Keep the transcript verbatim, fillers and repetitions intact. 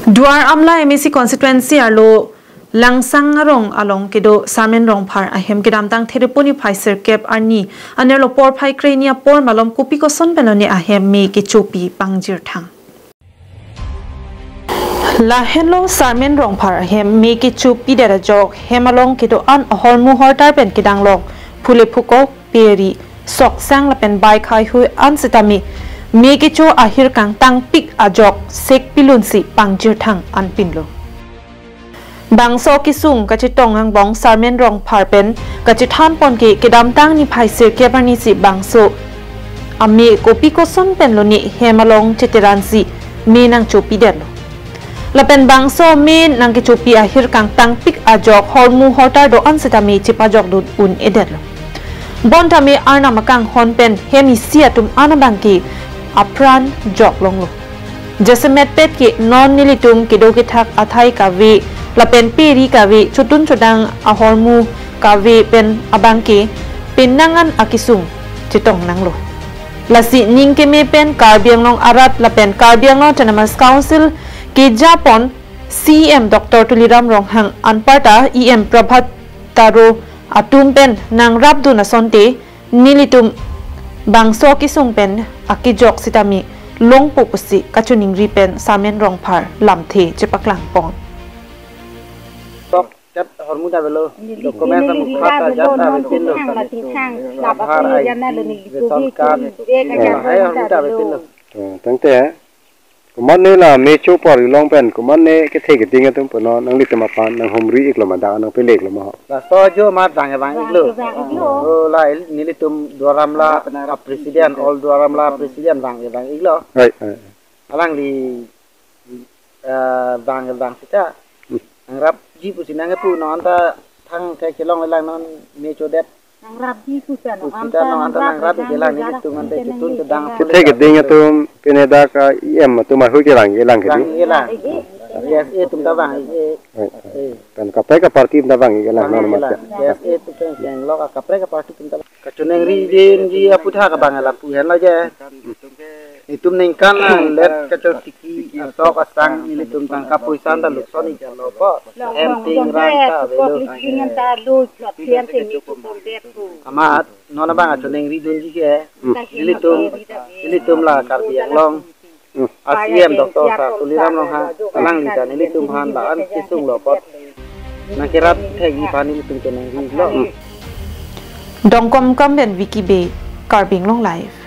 Duar Amla M A C constituency arlo Langsang arong along kedo Sarmen Rongphar ahem kedamtang Thereponi phai sirkep arni anerlo porphai krehini apor malom kopi koson penlone ahem me kechopi pangjirthang. Lahenlo Sarmen Rongphar ahem me kechopidet ajok hem along kedo-an ahormu hortar pen kedanglok phule phukok, peri, soksang lapen bai khaihui an sitame me kecho ahir kangtangpik ajok sekpilunsi pangjirthang anpinlo. Bangso kesung kachetong angbong Sarmen Rongphar pen kachethanpon ke kedamtang niphai sirkep arnisi bangso ame kopi koson penlone hem along cheteransi me nangchopidetlo. Lapen bangso me nangkechopi ahir kangtangpik ajok hormu hortar do-an sitame chepajokdun un-edetlo. Bonta me arnam akanghon pen hem isi atum an abangke apran joklonglo. Jasemetpet ke non nelitum kedo kethak athai kave lapen peri kave chotun chodang ahormu kave pen abangke penang an akesung chetong nanglo. Lasi ning keme pen Karbi Anglong arat lapen Karbi Anglong Autonomous Council kejapon C E M Doctor Tuliram Ronghang anparta E M Prabhat Taro atum pen nangrapdun asonte nelitum bangso kesung pen akejok sitame longpo pusi kachiningri pen Sarmen Rongphar lamthe chepaklangpon. Sok chat hormu ta velo, document ta mukha ta jat ta pinlo, Aadhaar I D, ration card, lahai hormu ta pinlo. Oh, tangte, komatne la me cho apor ilong pen, komatne kethe keding atum punon, nanglitum aphan nanghumri iklo ma, dak nangpele iklo ma ho? Laso ajo amat vang vang iklo. Vang vang iklo. Oh, la il-, nelitum Duar Amla a president, all Duar Amla president vang vang iklo. Hai, hai. Alangli, eh, vang vang sita. Hmm. Nangrapji pusi nangkepu, non anta thang thek chelong lang, non me chodet. Nangrapji pusi ta, non anta nangrap, nangrap kelang, nelitum ante chotun chodang. Kethe keding atum pine dak E M atum ahui kelang, kelang keding. Vang kelang. K S A atum ta vang, eh. Eh, eh. Pen kaprek aparty atum ta vang kelang, vang non kelang. Mat. K S A atum pen kenglok, kaprek aparty atum ta vang. Kachoningri dunji aputhak abang lapu henlo je. Itum ningkan nanglet kachotiki asok asang nelitum tangka poisa ta lukson iklo po. Hem ting rang ta avelo. Amat non abang kachoningri dunji ke. Hmm. Nelitum, nelitum la Karbi Anglong. Hmm. A C E M Doctor Sir Tuliram Ronghang alangli ta nelitum aphan la-an kesung lo apot nangkerap thekji aphan nelitum cheningri lo. Hmm. Dongkamukam pen Vicky Bey, Karbi Anglong Live.